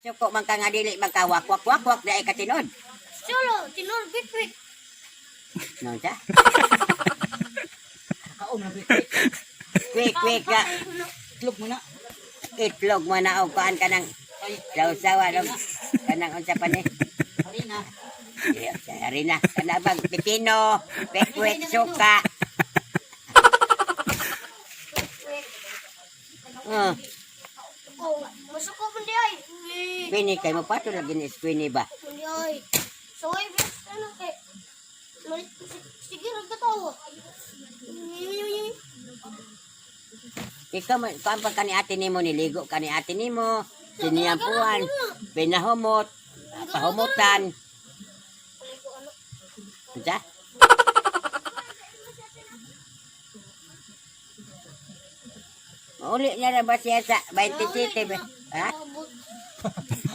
Suko man ka nga dili man ka wak wak wak wak dai ka tinuod. Solo, tinur bitbit. No sa? Kaon na bitbit. Quick quick ka. Itlog mo na. Itlog mo na og kuan ka ng sawsawa og kanang unsa pa ni? Harina. Iya, sa harina. Kanabang pipino, pekwet, suka. Oh, Oh, masuko man di ay. Eh, Queenie, kay mo pato lagi ni Queenie ba? man di ay. So ay bis ano kay. Sige ra katawa. Ikaw man, kuan pa ka ni ate nimo, niligo ka ni ate nimo, siniyampuan, pinahumot, pahumutan. Unsa? Mauli niya na ba siya sa 27 ba? Ha?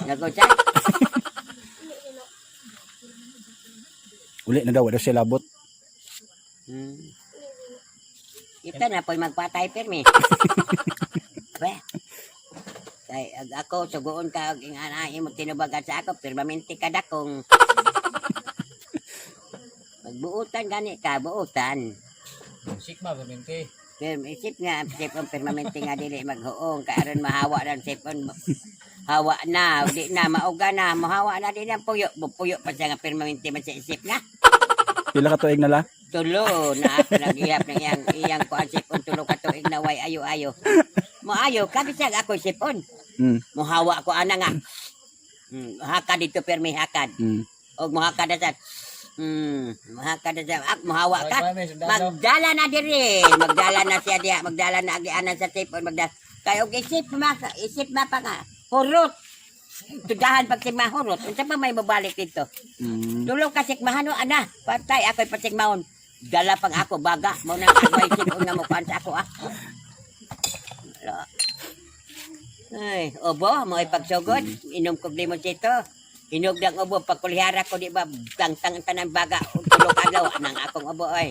Nagunsa? Uli na daw, wala siya labot. Ito na po'y magpatay pirmi. Ba? Kay ag ako suguon ka og ingana imo tinubagan sa ako permanente ka dakong. Magbuutan gani ka, buutan. Sigma permente. Pero isip nga sipon permanente nga dili maghuong kay aron mahawa ng sipon. Hawa na, di na mauga na, mahawa na di na puyo, puyo pa siya nga permanente man sa isip na. Pila ka tuig na la? Tulo na ako naghihap ng iyang iyang kuan sipon tulo ka tuig na way ayo ayo. Moayo ka bisag ako sipon. Mohawa ko ana nga. Haka dito permi hakad. Og mohakad na sa mohakad na sa ak mohawa ka. Magdala na diri, magdala na siya diya, magdala na agi ana sa sipon magdala. Kay og isip ma isip ma pa nga. Hurot. Tudahan pag sigma hurot. Unsa pa may mobalik dito? Tulong ka sigmahano ana. Patay ako'y pasigmahon. Dala pang ako baga mo na ako ay sipon nga mo kuan sa ako ah. Wala. Ay, obo, mo ipagsugod. Inom kog limonsito. Hinog ng obo, pagkulihara ko, di ba, tangtang tanan baga, tulog adlaw, anang akong obo, ay.